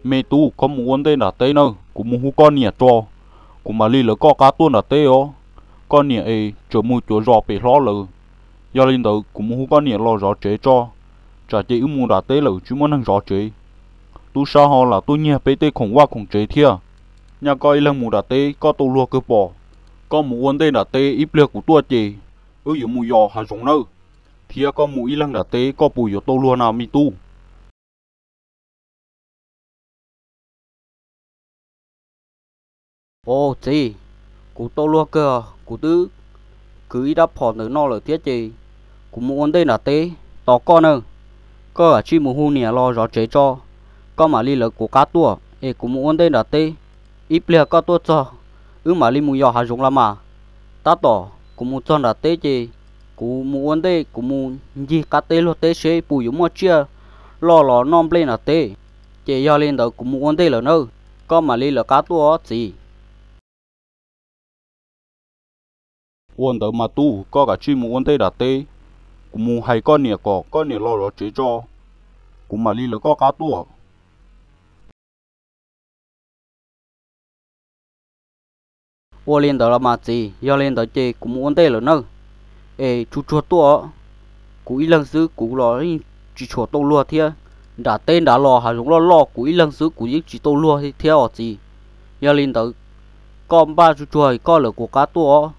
Me tub, koj mus ua ntej nram teb nawb, kuv mus hu koj niam tso, kuv mam li lawv koj qab tuaj nram teb os. Koj niam es tseem mus cuav zos pem hlob lawm. Yog li ntawd kuv mus hu koj niam los zov tsev tso, tsam ces wb mus nram teb lawm tsis muaj neeg zov tsev. Tub sab ho lam tuaj nyiag peb tej khoom vaj khoom tsev thiab. Nyaj koj ib leeg mus nram teb koj tau luag kawg pom. Koj mus ua ntej nram teb, ib pliag kuv tuaj ces wb yuav mus yos hav zoov nawb. Thiab koj mus ib leeg nram teb koj puas yuav tau luag na me tub? Au txiv, kuv tau luag kawg, kuv twb kwv ib rab phom ntawm no lawm thiab ces kuv mus ua ntej nram teb tos koj nawb. Koj kav tsij mus hu niam los zov tsev tso, koj mam li lawv kuv qab tuaj es kuv mus ua ntej nram teb. Ib pliag koj tuaj txog, wb mam li mus yos hav zoov los mas. Tab tom kuv mus txog nram teb ces kuv mus ua ntej, kuv mus ncig qab teb luag teb seb puas yuav muaj tsiaj loj los noj nplej nram teb. Ces yog li ntawd kuv mus ua ntej lawm nawb, koj mam li lawv qab tuaj txiv. Ua ntawd mas tub, koj kav tsij mus ua ntej nram teb, kuv mus hais koj niam kom koj niam los zov tsev tso, kuv mam li lawv koj qab tuaj. Ua li ntawd los mas txiv, yog li ntawd ces kuv mus ua ntej lawm nawb. Es tsuag tsuag tuaj, kuv ib leeg xwb kuv los yeej tsis tshua tau luag thiab. Nram teb nrad los hav zoov loj loj, kuv ib leeg xwb kuv yeej tsis tau luag thiab os txiv. Yog li ntawd, koj npaj tsuag tsuag koj lawv kuv qab tuaj os.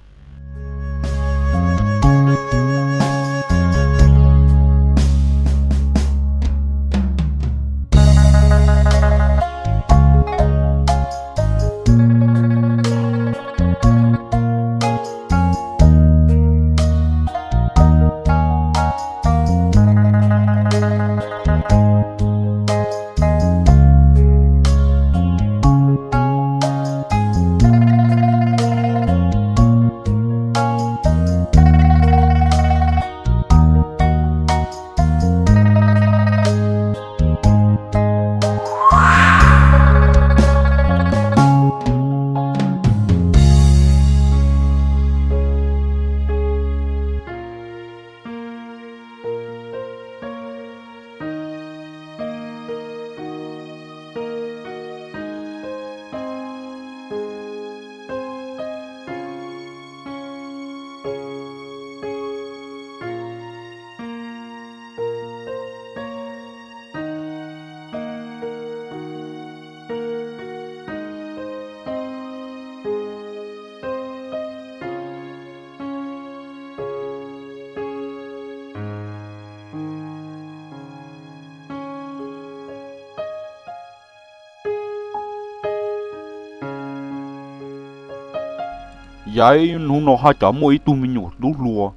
Yaiv, hnub no haj cav muaj ib tug me nyuam tub hluas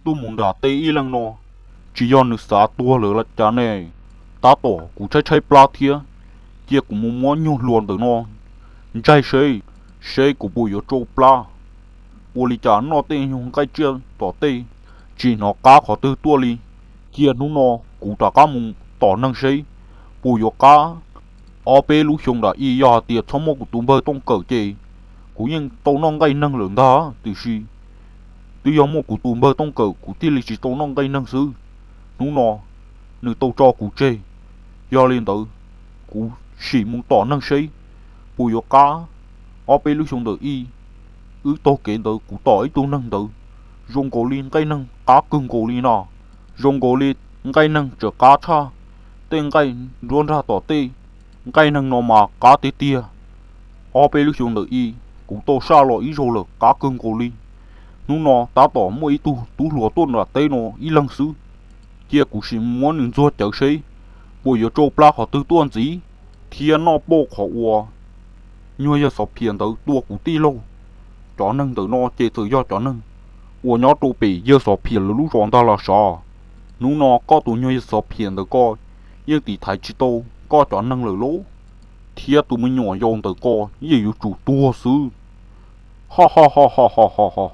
tuaj mus nram teb ib leeg no, tsis yog nws xav tuag lawm los cas ne? Tab tom kuv tshaib tshaib plab thiab, cia kuv mus muab nyuag hluas ntawm no ntsaig seb, seb kuv puas yuav tsau plab. Ua li cas noj tej nyuag nqaij tsiaj tom tej tsis hnov qab qhov twg tuaj li. Cia hnub no kuv rov qab mus tom neeg seb puas yuav qab ob peb lub xyoo nram i. Yog hais tias txhob muaj kuv tus npawg Tooj Kawm ces kuv yeej tau noj nqaij neeg lawm ntag, tiam sis twb yog muaj kuv tus npawg Tooj Kawm kuv thiaj li tsis tau noj nqaij neeg xwb. Hnub no nws tau tso kuv tseg, yog li ntawd kuv sim mus tom neeg seb puas yuav qab ob peb lub xyoo ntawm i. Wb taug kev ntawd kuv tom ib tug neeg ntawd zoo nkaus li nqaij neeg qab kawg nkaus li no, zoo nkaus li nqaij neeg tseem qab tshaj tej nqaij nruab nrag tom tej. Nqaij neeg no mas qab tiag tiag. Ob peb lub xyoo ntawm i kuv tau saj los ib zaug lawm qab kawg nkaus li. Hnub no tab tom muaj ib tug tub hluas tuaj nram teb no ib leeg xwb, cia kuv sim muab nws ntxuag cawv seb puas yuav tsau plab qhov twg tuaj ntxiv thiab noj pauj qhov uas nyuag yawg Xov Phiam ntawd tua kuv tij laug. Cov neeg ntawm no ces txawm yog cov neeg uas nyob rau pem yawg Xov Phiam lawv lub zos ntag los sav. Hnub no koj tus nyuag yawg Xov Phiam ntawd ko yeej tiv thaiv tsis tau koj cov neeg lawm lauj, thiab tus me nyuam yaus ntawm ko yeej yuav tsum tuag xwb. Ho ho ho ho ho ho ho.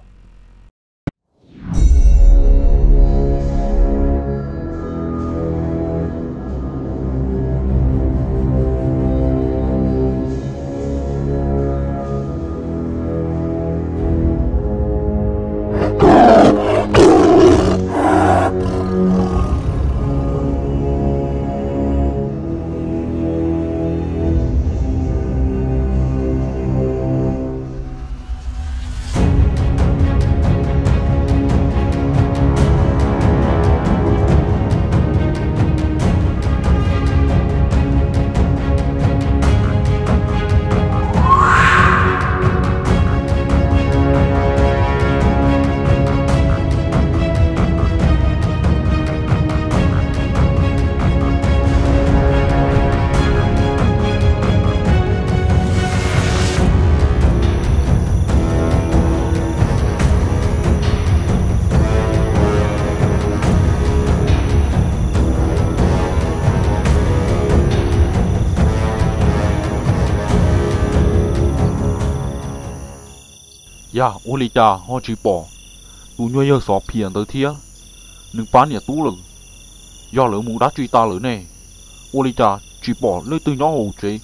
Yog ua li cas ho tsis pom tus nyuag yawg Xov Phiam ntawd thiab nws pab niam tub lawm? Yog lawv mus dab tsi tas lawm ne? Ua li cas tsis pom leej twg nyob hauv tsev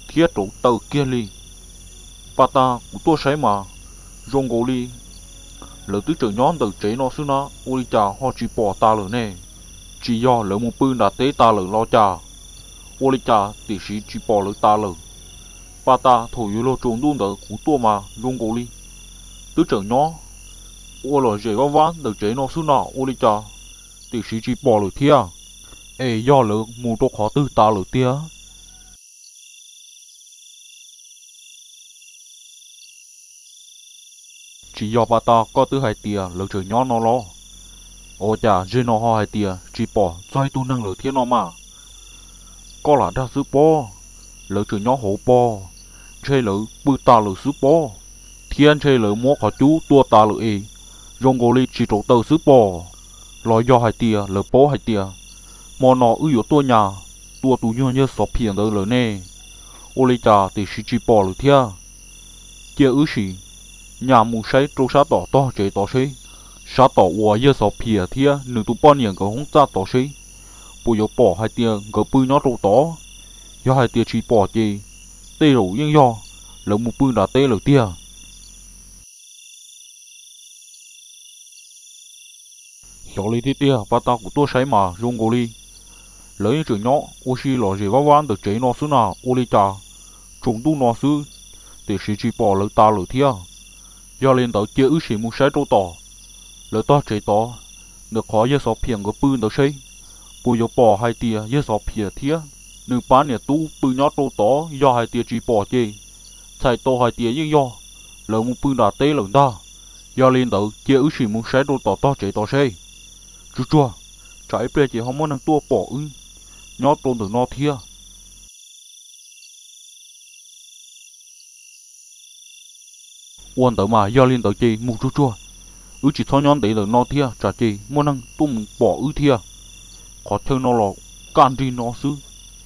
thiab rauv taws kiag li? Pas tas kuv tuaj saib mas zoo nkaus li lawv twb tseem nyob ntawm tsev no xwb na, ua li cas ho tsis pom tas lawm ne? Tsis yog lawv mus pw nram teb tas lawm los cas? Ua li cas tiam sis tsis pom lawv tas lawm? Pas tas thaum yuav luag tsaus ntuj ntawd kuv tuaj mas zoo nkaus li twb tseem nyob ua lom zem vaj vab ntawm tsev no xwb no, ua li cas tiam sis tsis pom lawm thiab? Es yog lawv mus rau qhov twg tas lawm tiag? Tsis yog pas tas koj twb hais tias lawv tseem nyob no los? Ua cas zeg no ho hais tias tsis pom txog ib tug neeg lawm thiab no mas? Koj lam dag xwb pob, lawv tseem nyob hauv pob, ntshe lawv pw tas lawm xwb pob, thiab ntshe lawv muab qhov cub tua tas lawm es zoo nkaus li tsis rauv taws xwb pob. Los yog hais tias lawv paub hais tias hmo no wb yuav tuaj nyas tua tus nyuag yawg Xov Phiam ntawd lawm ne? Ua li cas tiam sis tsis pom lawm thiab? Cia wb sim nyas mus saib rau sab tom tog tsev tod seb, sab tom uas yawg Xov Phiam thiab nws tus poj niam nkawd hoob txaj tod seb puas yuav pom hais tias nkawd pw nyob rau tod. Yog hais tias tsis pom ces tej zaum yeej yog lawv mus pw nram teb lawm tiag. Xyov li thiab tiag, pas tas kuv tuaj saib mas zoo nkaus li lawv yeej tseem nyob ua si lom zem vaj vab ntawm tsev no xwb na, ua li cas tsaus ntuj no xwb tiam sis tsis pom lawv tas lawm thiab. Yog li ntawd cia wb sim mus saib rau tom lawv tog tsev tod, ntawm qhov yawg Xov Phiam nkawd pw ntawd seb puas yuav pom hais tias yawg Xov Phiam thiab nws pab niam tub pw nyob rau tod. Yog hais tias tsis pom ces txhais tau hais tias yeej yog lawv mus pw nram teb lawm ntag. Yog li ntawd cia wb sim mus saib rau tom tog tsev tod seb. Tsuag tsuag, tsam ib pliag ces ho muaj neeg tuaj pom wb nyob rau ntawm no thiab. Ua ntawd mas yog li ntawd ces mus tsuag tsuag, wb tsis txhob nyob ntev ntawm no thiab tsam ces muaj neeg tuaj mus pom wb thiab. Qhov chaw no los kaj nrig no xwb,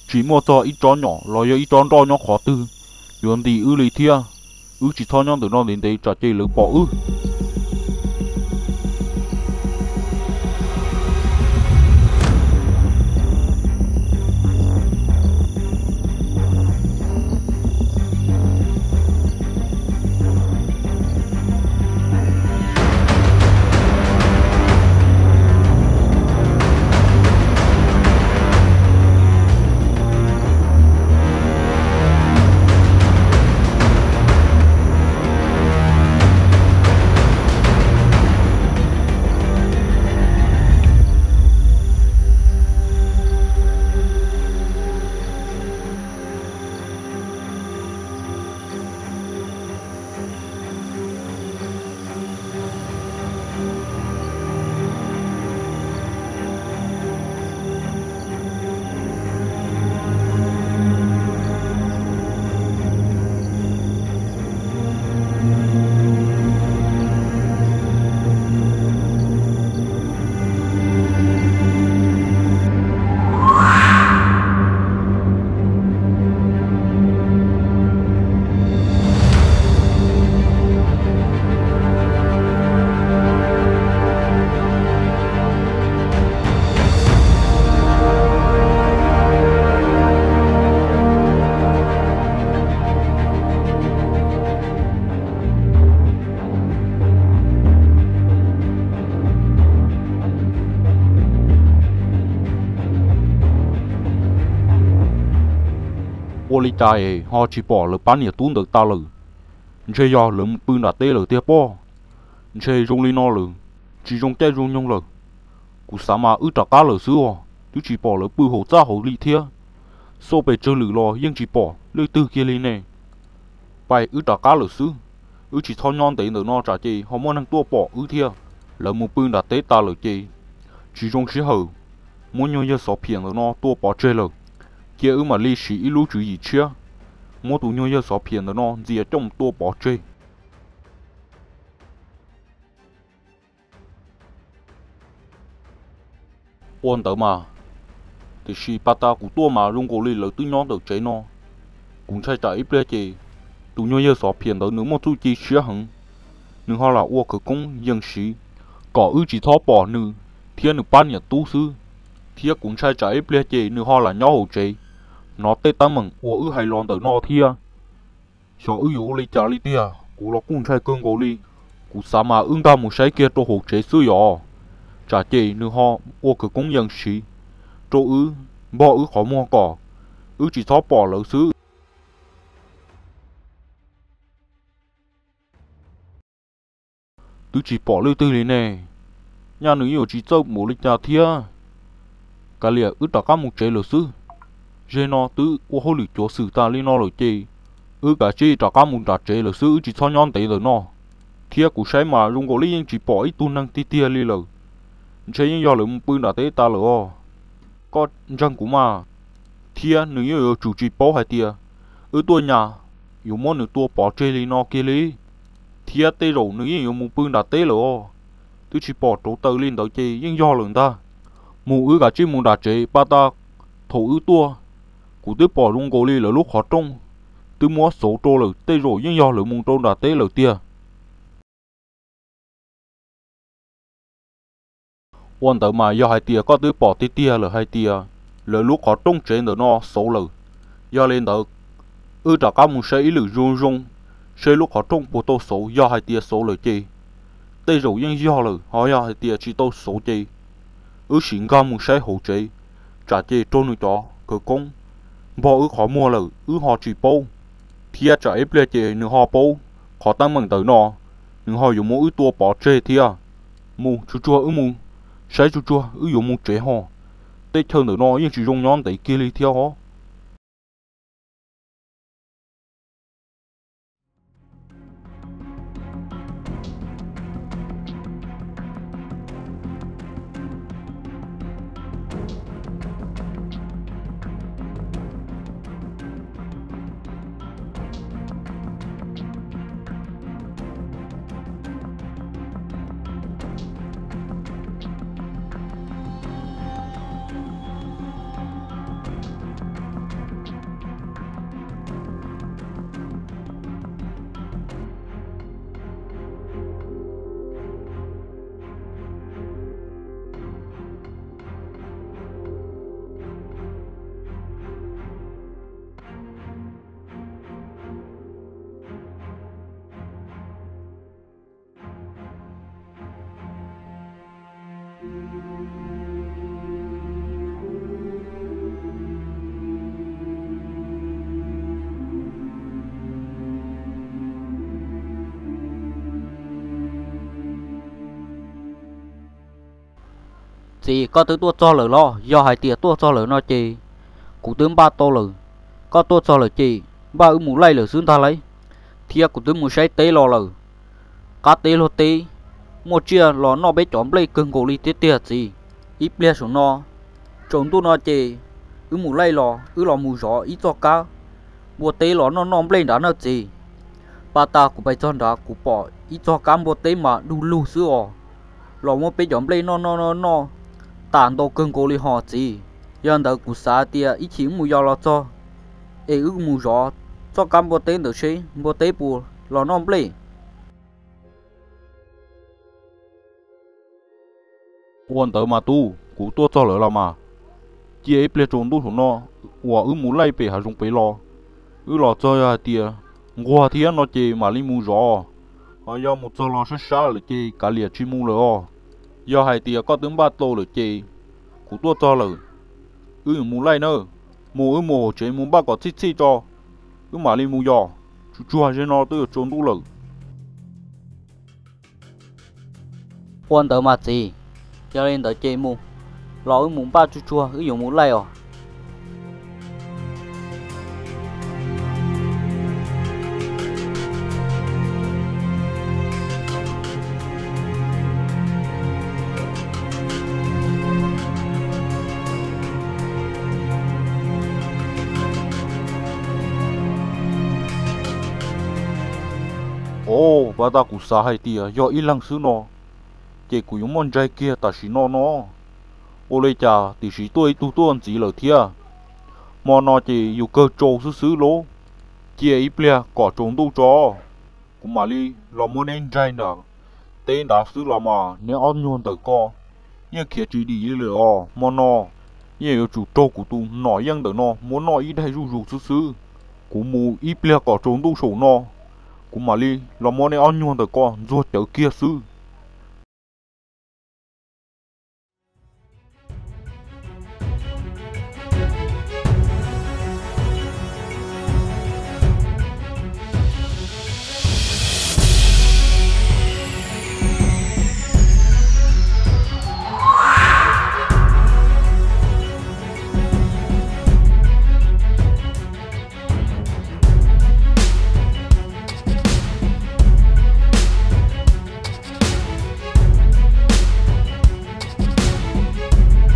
tsis muaj txog ib tsob nyom los yog ib tsob nroj nyob qhov twg yuav ntim wb li thiab. Wb tsis txhob nyob ntawm no ntev ntev tsam ces lawv pom wb. Ua li cas es ho tsis pom lawv pab niam tub ntawd tas lawm? Ntshe yog lawv mus pw nram teb lawm tiag pob. Ntshe zoo li no lawm, tsis zoo caij zoo nyoog lawm. Kuv xav mas wb rov qab lawm xwb os, twb tsis pom lawv pw hauv txaj hauv li thiab. Xauj pes tsawg lwm los yeej tsis pom leej twg kiag li ne. Pais wb rov qab lawm xwb, wb tsis txhob nyob ntev ntawm no tsam ces ho muaj neeg tuaj pom wb thiab. Lawv mus pw nram teb tas lawm ces tsis zoo sij hawm muab nyuag yawg Xov Phiam ntawm no tua pov tseg lawm. Cia wb mam li siv ib lub tswv yim tshiab, muab tus nyuag yawg Xov Phiam ntawm no ntxias coj mus tua pov tseg. Ua ntawd mas, tiam sis pas tas kuv tuaj mas zoo nkaus li lawv twb nyob ntawm tsev no. Kuv ntshai tsam ib pliag ces tus nyuag yawg Xov Phiam ntawd nws muaj txuj ci siab heev, nws ho lam ua khawv koob yees siv kom wb tsis txhob pom nws thiab nws pab niam tub xwb. Thiab kuv ntshai tsam ib pliag ces nws ho lam nyob hauv tsev hnov tej teeb meem uas wb hais los ntawm no thiab. Xyov wb yuav ua li cas li tiag, kuv los kuj ntshai kawg nkaus li. Kuv xav mas wb nkag mus saib kiag rau hauv tsev xwb yom, tsam ces nws ho ua khawv koob yees siv rau wb, npog wb qhov muag kom wb tsis txhob pom lawv xwb. Twb tsis pom leej twg li ne, nyaj nws yuav tsis txawj mus li cas thiab. Kav liam wb rov qab mus tsev lawm xwb. Zej no twb ua hauj lwm cuav xwm tas li no lawm ces wb kav tsij rov qab mus nram tsev lawm xwb, wb tsis txhob nyob ntev ntawm no. Thiab kuv saib mas zoo nkaus li yeej tsis pom ib tug neeg tiag tiag li lawm, ntshe yeej yog lawv mus pw nram teb tas lawm os. Koj ntseeg kuv mas. Thiab nws yeej yuav tsum tsis paub hais tias wb tuaj nyas yuav muab nws tua pov tseg li no kiag li. Thiab tej zaum nws yeej yuav mus pw nram teb lawm os. Twb tsis pom rauv taws li ntawd ces yeej yog lawm ntag. Mus, wb kav tsij mus nram tsev pab tag. Thaum wb tuaj, kuv twb pom zoo nkaus li lawv lub qhov rooj twb muab xauv rau lawm, tej zaum yeej yog lawv mus rau nram teb lawm tiag. Ua ntawd mas yog hais tias koj twb pom tiag tiag lawm hais tias lawv lub qhov rooj tsev ntawm no xauv lawm, yog li ntawd wb rov qab mus saib ib lwm zoo zoo, saib lub qhov rooj puas tau xauv. Yog hais tias xauv lawm ces tej zaum yeej yog lawm, ho yog hais tias tsis tau xauv ces wb sim nkag mus saib hauv tsev, tsam ces raug nws cov khawv koob npog wb qhov muag lawm wb ho tsis paub, thiab tsam ib pliag ces nws ho paub qhov teeb meem ntawm no, nws ho yuav muab wb tua pov tseg thiab. Mus, tsuag tsuag wb mus saib tsuag tsuag, wb yuav mus tsev ho. Teb chaws ntawm no yeej tsis zoo nyob ntev kiag li thiab os. Txiv, koj twb tuaj txog lawm los? Yog hais tias tuaj txog lawm no ces kuv twb npaj tau lawm. Koj tuaj txog lawm ces npaj wb mus laij lawm xwb ntag lauj. Thiab kuv twb mus saib teb los lawm, qab teb luag teb, muaj tsiaj los noj peb cov nplej kawg nkaus li thiab tiag txiv. Ib pliag saum no, tsaus ntuj no ces wb mus laij los, wb los mus zov ib txoj kab npua teb los noj noj nplej nrad nawj txiv. Pab tag kuv pais txog nrad kuv pom ib txoj kab npua teb mas du lug xwb os, los muab peb cov nplej noj noj noj noj tas ntau kawg nkaus li hos txiv. Yog ntawd kuv xav tias ib chim wb mus yos los txog es wb mus zov txoj kab npua teb ntawd seb npua teb puas los noj nplej. Ua ntawd mas tub, kuv tuaj txog lawm los mas. Cia ib pliag tsaus ntuj saum no uas wb mus laij pem hav zoov pem los. Wb los txog yog hais tias nquag thiab no ces mam li mus zov, ho yog mus txog los sab sab lawm ces kav liam tsis mus lawm os. Yog hais tias koj twb npaj tau lawm ces kuv tuaj txog lawm, wb yuav mus laij nawb. Mus, wb mus hauv tsev mus npaj kom txhij txhij tso, wb mam li mus yos. Tsuag tsuag zej no twb yuav tsaus ntuj lawm. Ua ntawd mas txiv, yog li ntawd ces mus, los wb mus npaj tsuag tsuag wb yuav mus laij os. Os, pab tag kuv xav hais tias yog ib leeg xwb no ces kuv yuav muaj ntsaig kiag tam sim no no. Ua li cas tiam sis tuaj ib tug tuaj ntxiv lawm thiab. Hmo no ces yus kawg tsau xwb xwb lauj. Cia ib pliag kom tsaus ntuj tso. kuv mam li los muab neb nraig nram teb nrad xwb los mas neb ob nyuag ntawm ko yeej khiav tsis dim li lawm os. Hmo no yeej yuav tsum raug kuv tus nom yeej ntawm no muab noj ib daig zuj zus xwb xwb. Kuv mus ib pliag kom tsaus ntuj saum no, kuv mam li los muab neb ob nyuag ntawm ko ntxuag cawv kiag xwb.